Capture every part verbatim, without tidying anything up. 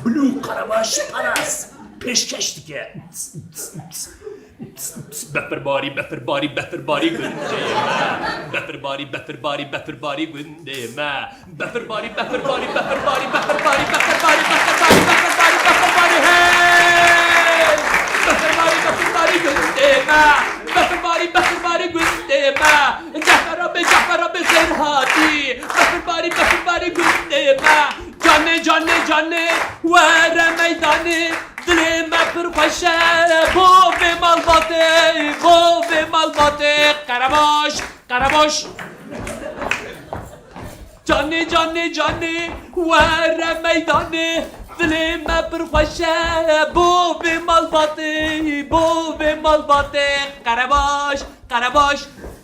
Blue Karabaş Paras pêşkeş dike. Befirbarî, befirbarî, befirbarî gundê me. Befirbarî, befirbarî, befirbarî gundê me. Befirbarî, befirbarî, befirbarî, befirbarî, befirbarî, befirbarî, befirbarî, befirbarî, hey! Befirbarî, befirbarî gundê me. Befirbarî, befirbarî gundê me. Cafer abi, Cafer abi xêr hatî. Befirbarî, befirbarî gundê me. Canê, canê, canê, were meydanê. Dilê me pir xweş e, bo vê malbatê, bo vê malbatê. Qerebaş, qerebaş. Canê, canê, canê, were meydanê. Dilê me pir xweş e, bo vê malbatê, bo vê malbatê. Qerebaş, qerebaş.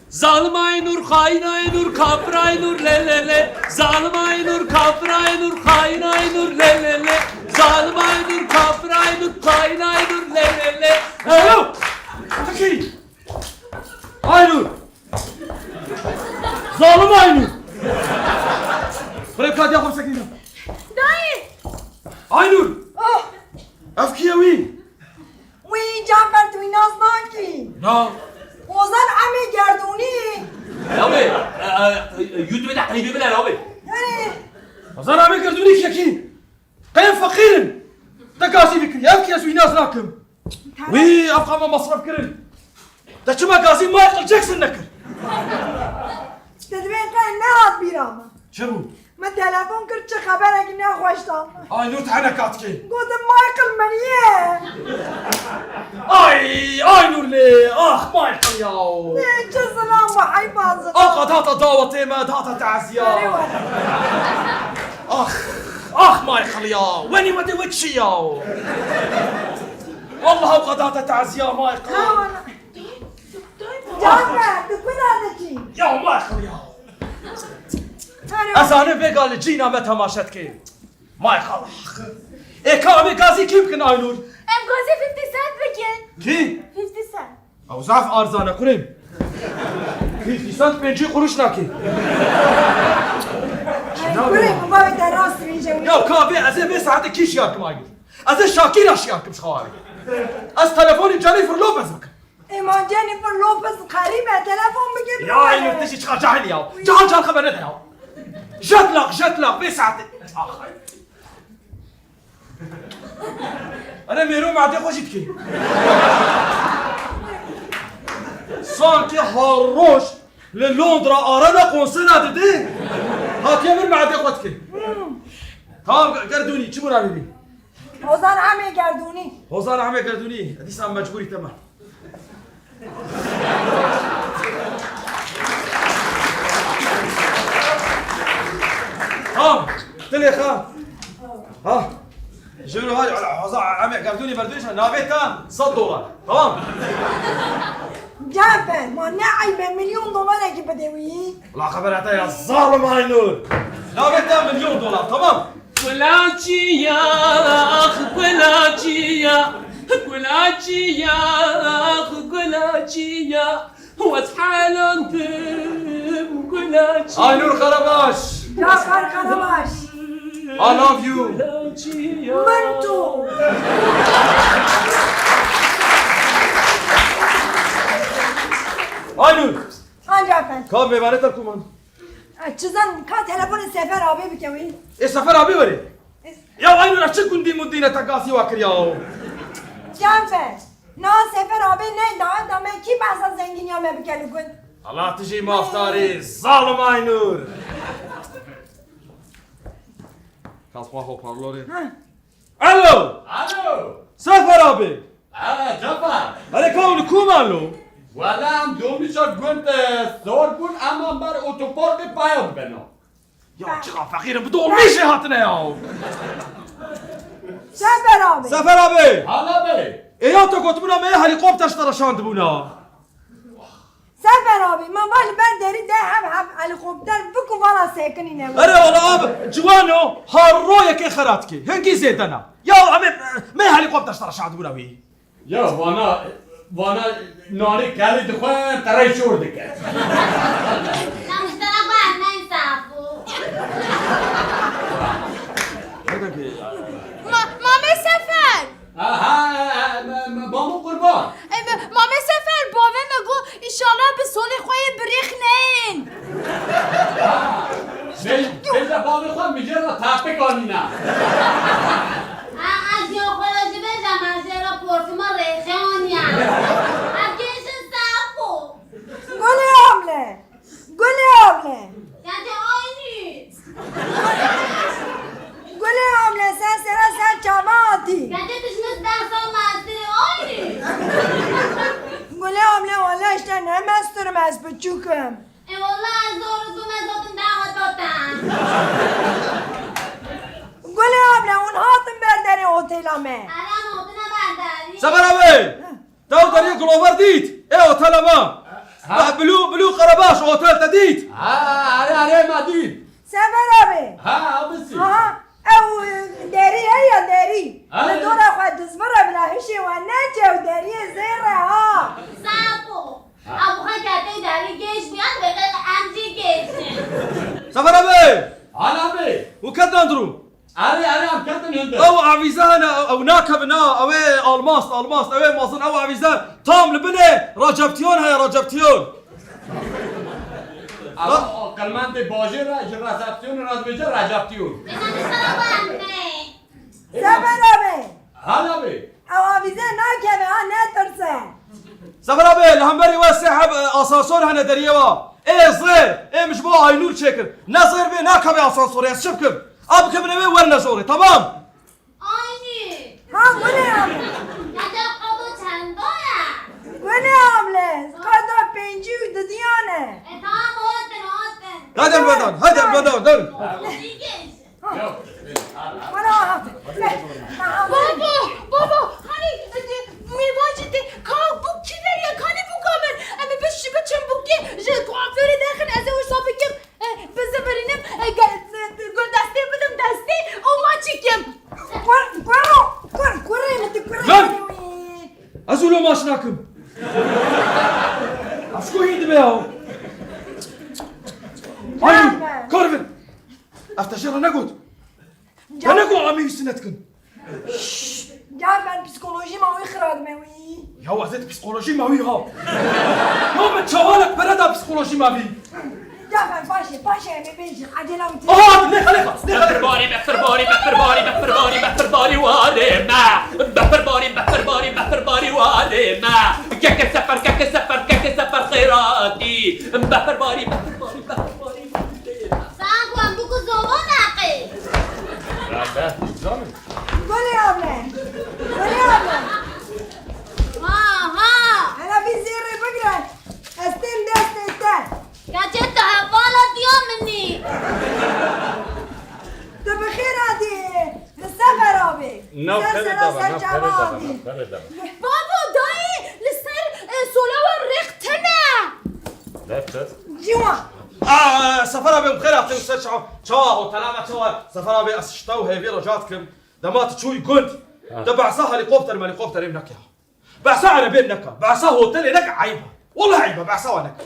Zalim Aynur, xain Aynur, kafir Aynur, lê, lê, lê. Zalim Aynur, kafir Aynur, xain Aynur, lê, lê, lê. Zalim Aynur, kafir Aynur, xain Aynur, lê, lê, lê. Alo! Fakir! Aynur! Zalim Aynur! Xurê ka diya xwe sekîne. Dayê! Aynur! Oh! Ev kî ye wî? Wî Cafer, tu wî nas nakî? Na. Ozan Emê Gerdûnî. Nabê, e, e, e, YouTube de klîbê bile nabê. Erê. Ozan Emê Gerdûnî kekî? Qey em feqîr in. Te gazî bikirî. Ev kî, ez wî nas nakim. Tamam. Wî ev qama masraf kirin. Te çima gazî Michael Jackson nekir? Te divê qey nehat bîra me. Çi bû? Min telefon kir, çi xeberekî nexweş da min. Ay Nur, te hene kat kê. Gotim, Michael min ye. Ay, ay Nur lê, ah Michael ya. Lê çi zilam bu, heyfa zilam. Aw qe data dawetê me, data taziya. Were, were. Ah, ah Michael ya, wenî me de we çi ya. Wallah aw qe data taziya Michael. Ha, wala. Cafer, tu kuna dikî? Ya Michael ya. Erê. Ez zanim vêga li cîna me temaşe dikê. Michael. Ê ka em ê gazî kî bikin Aynur? Em gazî fifty cent bikin. Kî? Fifty cent. Ew zaf arzan e kurê min. Fifty cent pêncî quruş nake. Kurê min, bavê te rast rînce wî. Ya ka vê, ez ê vê saetê kî şiyar kim Aynur? Ez ê Şakîra şiyar kim ji xewa wê. Ez telefonî Jennifer Lopez bikim. Ê, ma Jennifer Lopez xerîb e, telefon bike. Ya Aynur, tu jî çiqa cahil ya. Cahil cahil xeber nede ya. Jet lag, jet lag, vê saetê. Ah. Ere mêro madê xwe jî dikê. Sankî her roj li Londra Arena konsera didê. Hatiye vir madê xwe dikê. Tamam, Gerdûnî, çi bû navê wî? Hozan Emê Gerdûnî. Hozan Emê Gerdûnî. Dîsa mecbûrî te me. Tamam. Dilê xwe. Ha. Ji ro ha, Hozan Emê Gerdûnî berdûnî, navê te sed dolar. Tamam. Cafer, ma ne eyb e, milyon dolar ekî bide wî. La xebera te ya zalim Aynur. Navê te milyon dolar, tamam. Gulaçiya, ax gulaçiya, gulaçiya, ax gulaçiya. Wez helandim gulaçiya. Aynur Karabaş. Cafer Karabaş. I love you. Gulaçiya. Min tu. Aynur. Ha Cafer. Ka mêvanê te ku man? E, çi zan, ka telefonê Sefer abê bike wî. Ê Sefer abê were. E, Ya Aynur, çi gundî mundî ne te gazî wa kiriya o? Cafer, na Sefer abê ney daweta me, kî behsa zengîniya me bike li gund? Allah tu jî mafdarî, zalim Aynur. Kasma hoparlorê. Ha. Alo! Alo! Sefer abê! Ha, Cafer! Erê ka li ku me lo? Wela em domîşa gund, e, sor bûn, em ber otoparkê paya bibeno. Ya çiqa feqîr in, bi domîşê hatine ya. Sefer abê! Sefer abê! Hala bê! Ê ya te gotibûna me yê helîkopter ji te re şandibûna. Sefer abî, me va li ber derî de hev hev helîkopter biku vala sekinîne. Erê wala abi, ciwano, ha royekê xera dikê. Hingî zêde na. Ya em ê, me helîkopter ji te re şandibûna wî. Ya vana, vana nanê kelê dixwe, terey şor dike. Lan ji te re xwe ez ne insaf bû. Nîna. Ha, ez ya xwe re jî bêjim, ez jê re parfuma rêxe anî. Ev kêşin Sefo. Gulê Amle. Gulê Amle. Kete aynî. Gulê Amle, sen sera ser çava hatî. Kete tu ji min deh sal mestirî aynî. Gulê Amle, wele işte ne mesturim, ez biçûk im. E, wela ez zor bûm, ez hatim dawa te. Gulê Amle, hûn hatin ber derê otêla me. Erê, em hatine ber derî. Sefer abi! Te ew deriyê gulover dît? Ê otela me. Ha? Bilû, Bilû Qerebaş otel te dît? Ha, erê, erê, me dît. Sefer abi. Ha, abisi. Aha, ew, e, derî heye, derî. Ha. Li dora xwe dizbire bila hişê we nece ew deriyê zêr e ha. Sabo. Ew xwe kete derî gêj bûyan, vê qey em jî gêj in. Sefer abi. Hal abi. Û ket nan dirû? Erê, erê, em ketin hundir. Ew avîze hene, ew nakeve na, ew ê almast, almast, ew ê mezin, ew avîze tam li binê Receptiyon heye, Receptiyon. Ama o qelmendê bajêr e, ji resepsiyonê re dibêje Receptiyon. Êna diştera xwe em ne. Sefer abi. Hal abi. Ew avîze nakeve ha, netirse. Sefer abi, li hemberî we sê heb, e, asansor hene deriyê wa. Ê zêr, ê min ji bo Aynûr çêkir. Ne zêr bê, nakeve asansorê, ez çi bikim? A bikevine wê, werne jorê, tamam? Aynî. Ha, gulê Amle. Ya te qado çenda ye? Gulê Amle, qada pêncî û didiyan e. E, tamam, hatin, hatin. Hadi elbedan, hadi elbedan, dön. Çi geç? Baba, baba, hani, e, mêvancî tê, ka bûk kî derya, kanî bûka min? Em ê biş-, biçin bûkê, ji kuaförê derxin, ez ê wisa bikim. E, bizivirînim, e, ge-, e, guldestê bidim destê û maç kim. Kur, kuro, kur, kurê min tu kurê Lan! min wî. Ez wilo maç nakim. Ez ku hîn dibe ya. Ay, Can be. Kar bin. Ev te jê re negot. Can Te negot amê wî sinet kin. Şşş, can ben psikolojî ma wî xira dime wî. Ya ez ê psikolojî ma wî ha. Ya me çawanek pere da psikolojî ma wî. Can ben paşê, paşê em ê bêjin. Acele wî tê. Aha, ne xale xas, ne xale. Befirbarî, befirbarî, befirbarî, befirbarî, befirbarî warê me. Befirbarî, befirbarî, befirbarî warê me. Keke sefer, keke sefer, keke sefer xêratî. Befirbarî, befirbarî, befirbarî warê me. Sax wan bû ku zobo neqê. Gulê abla. Gulê abla. Ha, ha. Hele vî zêrê bigire. Ez tên destê te. Keçê tu hevala diya min î. Tu bi xêr hatî. Li Sefer abê. Nav Ser kerê sera dava, ser nav çava kerê dava, abî. Nav kerê dava. Bavo, dayê, li ser, e, sola wan rêx tune. Rêx tune? Ciwan. Aa, Sefer abê, bi xêr hatî ser çawa, çawa hotela me, çawa? Sefer abê, ez ji te û hêvî rica dikim. Dema tu çûyî gund, Ha. tu behsa helîkopter melîkopterê min neke. Behsa erebê neke, behsa hotelê neke, eyb e. Wele eyb e, behsa wan neke.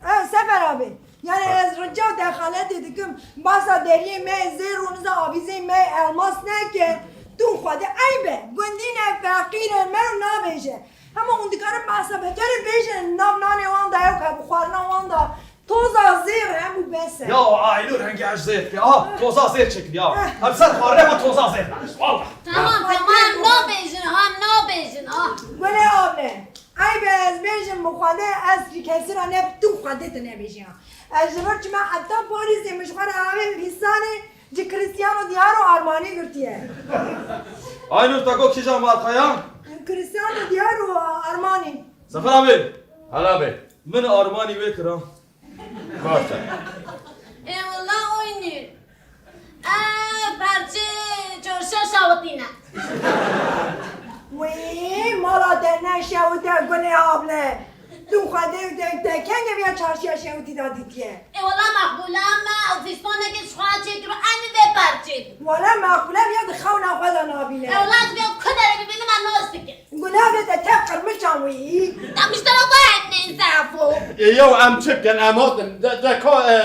Eh, Sefer abê, yani ez rica û dexaletê dikim, behsa deriyê me zêr û niza avîzeyê me elmas neke, tu Xwedê eyb e. Gundî ne, feqîr e, me nabêje. Hema hûn dikarin behsa beterê bêjin, nav nanê wan de ew ke bi xwarina wan de Toza zêr e, em û bes e. Ya Aynur hengî ez zêr dike. Aha, toza zêr çêkir ya. Em ser xwarine xwe toza zêr danişt. Wala. Tamam, tamam, em nabêjin, ha, em nabêjin, ha. Gulê abê. Eyb e ez bêjim bi Xwedê, ez ji kesî re ne, tu Xwedê tu nebêjî ha. Ez ji vir çima heta Parîsê min ji xwe re avê hîsanê ji Cristiano Diaro Armani girtiye. Aynur te got kîja marka ya? Cristiano Diaro Armani. Sefer abê. Hala bê. Min Armani wê kira. Baş e. Ê wela oynî. Ev perçê çarşiya şawitî ne. Wê mala te ne şewite Gulê abla. Tu Xwedê û te, te kengê viya çarşiya şewitî da dîtiye? Ê wela Meqbûla me û fîstonekê ji xwe çêkiro, enî vê perçê. Wela Meqbûla viya di xewna xwe de nabîne. Ê wela ez viya ku derê bibînim ez nas dikim. Gulê abla te tev qirmiçan wî. Te miştera xwe hemî Sefo. Ê yew em çi bikin, em hatin. De, de ka, e,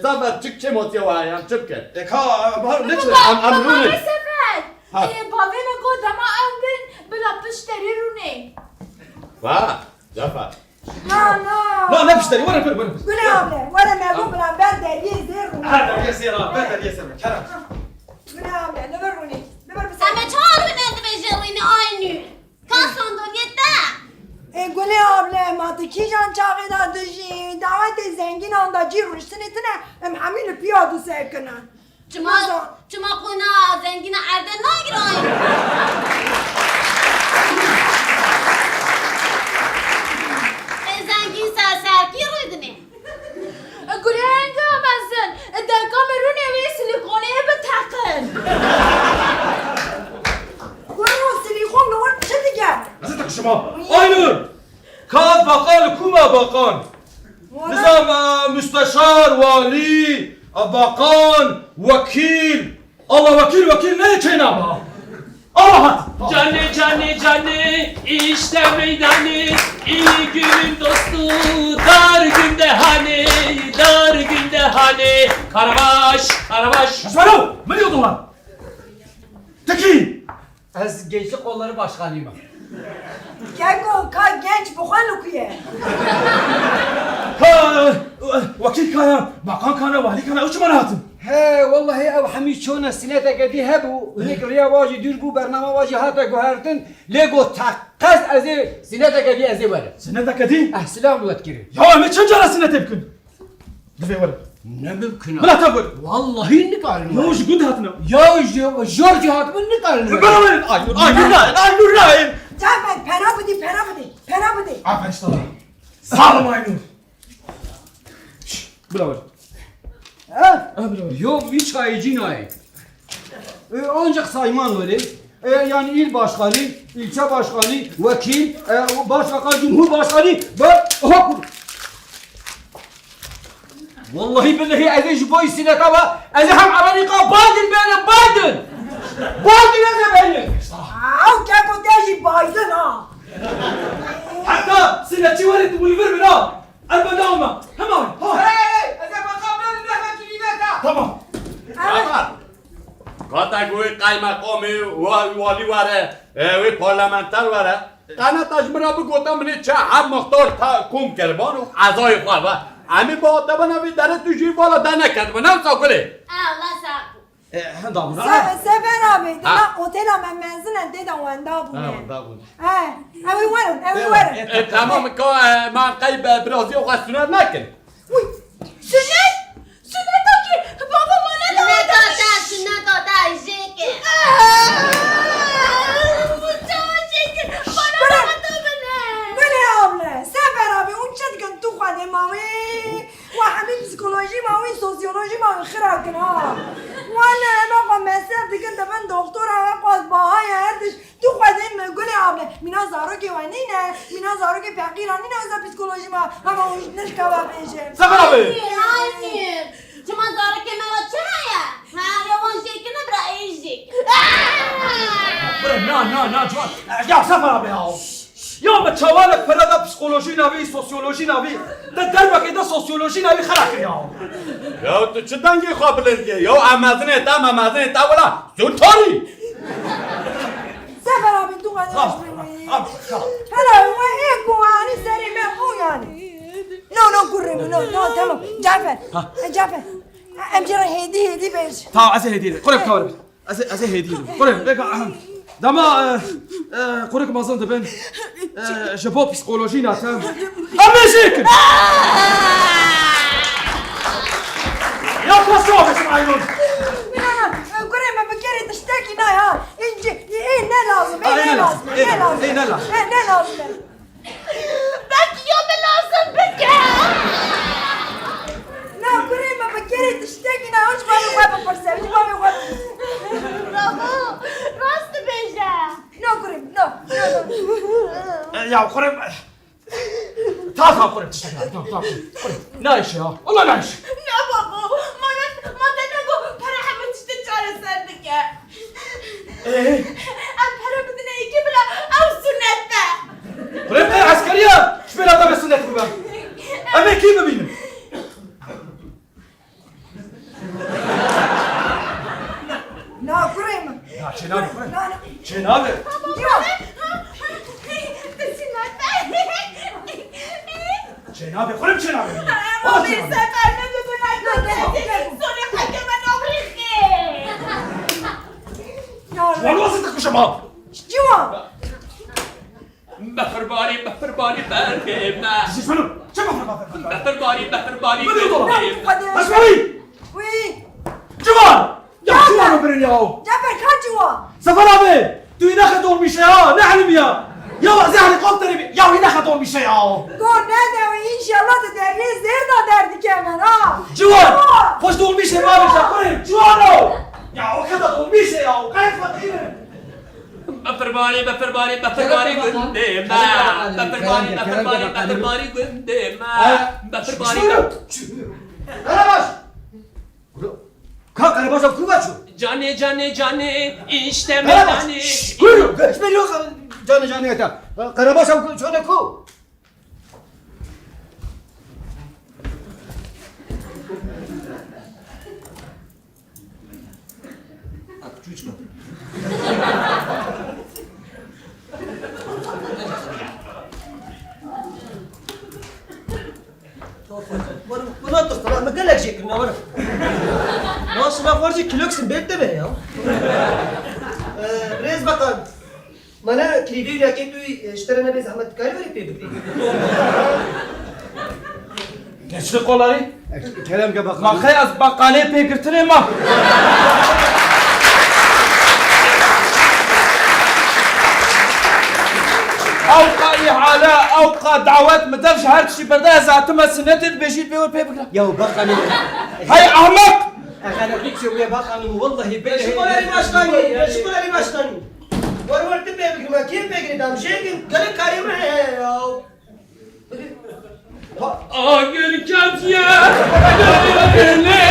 Sefer çik çê matiye we heye, em çi bikin? E ka, em her ne çi? Em, em rûnê. Sefer. Ha. E, bavê me got dema em bin, bila pişterî rûnê. Va, Sefer. Na, na. Na, ne pişterî, were, were, were. Gulê abla, were me got bila ber deriyê zêr rûnê. Ha, deriyê zêr, ha, ber deriyê zêr, kerem. Aynur. Ka sandalye te? Ê Gulê able, ma tu kîjan çaxê de dijî? Dawetê zengînan de cî rûniştinê tune, em hemî li piya disekinin. Çima, çima qûna zengîna erde nagirayî? Ê zengîn ser serkî rûdinê. Gulê enga mezin, deka me rûnê wê silîkonê biteqin. Gulê silîkon li wir çi dike? Nasıl takışma? Aynur! Ka ev baqan li ku me baqan? Nizam, e, musteşar, walî, e, baqan, wekîl. Allah wekîl, wekîl ne çênaba. Allah hat. Canê, canê, canê, işte meydanê, iyi günün dostu, dar günde hani, dar günde hani, Karabaş, Karabaş. Esmero, min yo dolar. Tekî. Ez Gençlik Kolları Başkanıyım. Keko, ka genç bixwe li ku ye? Ka, e, wekîl ka ya, bakan ka ne, walî ka ne, ew çima nehatin? He, wellahî ew hemî çûne, sineteke dî hebû, hinek riya wa jî dûr bû, bernama wa jî hate guhertin, lê got teqez ez ê sineteke dî ez ê werim. Sineteke dî? Eh, silav li we dikirin. Ya em ê çend cara sinetê bikin? Divê were. Ne mimkun e. Bila te were. Wallahî nikarin were. Ya ji gund hatine. Ya ji jor cî hatibin nikarin were. Bila were. Ay, ay, ay, ay, ay. Cafer, pera bidî, pera bidî, pera bidî. Aferin sana. Sağ ol Aynur. Şş, bila were. Ha? Ha, bila were. Yo, vî çayê cî nayê. E, ancak sayman were. E, yani il başkanı, ilçe başkanı, vekil, e, başbakan, cumhurbaşkanı ve oha kur. Wallahî billehî ez ê ji bo îsîneta ve ez ê hem eranîqa Biden bênim, Biden! Biden ez ê bênim! Ew keko te jî Biden ha! Heta sinetçî were tu wî vir min ha! Ez benda me! Hema! Ha! Hey, hey, hey! Ez ê baqan bênim, nehme tu îsîneta! Tamam! Ew Kata ku wê qeymeqamê, wa-, walî were, e, wê parlamenter were. Qeneta ji min re bigota, min ê çi heb mixtar ta kom kiriban û ezayê xwe ve. Em ê bi te bena vê derê tu jî vala te neketibe, ne wisa Gulê? Ew, wisa. E, henda min re. Se-, Sefer abi, ha. Dema otela me mezin e, tê de wenda bûne. Ha, wenda bûne. E, ew ê werin, ew ê werin. E, tamam, ka, e, man qey be-, biraziya xwe suner nekin. Uy, Sunet! Suneta kî? Baba ma ne dawa te? Suneta te, suneta te jê kir. Bu çawa jê kir? Bana dawa te bine. Gulê abla, Sefer abi, hûn çi dikin tu xwedê mawê? Wa hemî psîkolojî mawî, sosyolojî mawî xira kin ha. Wan ne, ema xwe mesref dikin, dibin doktora, we xwest bahaya her tişt. Tu xwedê me Gulê abla, mîna zarokê we nîne, mîna zarokê feqîran nîne, wisa psîkolojî me hema hûn ji nişka ve bêje. Sefer abi! Ay, ay, çima zarokê me ve çi heye? Ha, ya wan jê kine, bira ê jê kine. Bira, na, na, na, ciwan. Ya Sefer abi ya. Ya me çawa li pere de psîkolojî navî, sosyolojî navî, te dervekê de sosyolojî navî xera kiriya. Ya tu çi dengê xwe bilind kê? Ya em mezinê te, me mezinê te wila zû tarî. Sefer abi, tu xwe Tamam, tamam, tamam. Hele we ê ku anî serê me bû yani. No, no, kurê min, no, no, tamam. Cafer, e, Cafer. Em jê re hêdî, hêdî bêj. Tamam, ez ê hêdî. Kurê kawir. Ez ê, ez ê hêdî. Kurê, vêga, ahem. Dema, e, e, kurê mezin dibin. E, ji bo psîkolojî nate. Em ê jê kin. Ya kas çawa bêjim Aynur? Na, na, kurê me bi kerê tiştekî nayê ha. Ê, ê, ê ne lazim, ê ne lazim, ê ne lazim. Ê ne lazim. Belkî ya min lazim bike. Na, kurê me bi kerê tiştekî ne, hûn ji bavê xwe bipirse, ji bavê xwe bipirse. Bravo, rast dibêje. Na, kurê me, na, na, na. E, ya, kurê me. Ta, ta, kurê, tiştek ne, ta, ta, kurê. Nayşe ya, Allah nayşe. Ne baba, ma ne, ma te ne got, pere hemû tiştê çareser dike. Ee? Em pere bidine yekê bila ew sunet be. Kurê me eskeriya, ji bêra te be sunet bibe. Em ê kî bibînin? Na, kurê min. Na, çênabe, kurê. Na, na. Çênabe. Yok. Sunet be. Çênabe, xwe çênabe. Ama bir sefer ne bu buna götürdü? Sonra hakeme nabrixi. Walo se te kuşama. Çi Befirbarî, befirbarî, berkê me. Ji şunu, çi befirbarî? Befirbarî, befirbarî, Bıdı dola. Berkê me. Başmari! Wî. Ciwan! Ya, ya, ciwan birin ya. Cafer, ka ciwan? Sefer abi, tu yine xet olmuş ya, ne halim ya? Ya, zehri kopteri bi, ya, yine xet olmuş ya. Go, ne de, inşallah de derriye zerda derdi kemer ha. Ciwan! Ciwan! Hoş olmuş ya, abi, şakurim, ciwan o. Ya, o kadar olmuş ya, o kadar fakirim. Befirbarî, befirbarî, befirbarî gundê me. Befirbarî, befirbarî, befirbarî gundê me. Befirbarî. Karabaş! Ka Karabaş ev ku va çû? Canê, canê, canê, işte Karabaş! Şşş, buyurun, göçmeni yok. Canê, canê, ta. Karabaş ev ku, çone ku? At, çûçka. Were, were dostlar, me gelek jê kirine, were. Ma şima xwarcî kiloksin bêb de be ya. Ee, Rêz Bakan. Mane krîvî wî yekê tu, e, ji te re nebe zehmet, dikarî werî pê bikirî? Geçti kolay. Kerem ke bakalım. Ma xey ez bakalê pê girtinê ma. Ew qa îhale, ew qa dawet, mi dev ji her tiştî berde, ez hatime sinetê dibêjî pê wer pê bikira. Ya bakalê. Hey ahmak! Exe ne bir şey ya bakalım, vallahi billahi. Şükür Ali Başkanı, şükür Ali Başkanı. War war tu pê bigirî, me kê pê girî, dam jê kin, gelek karê me heye ya. Agir ketiye, gelê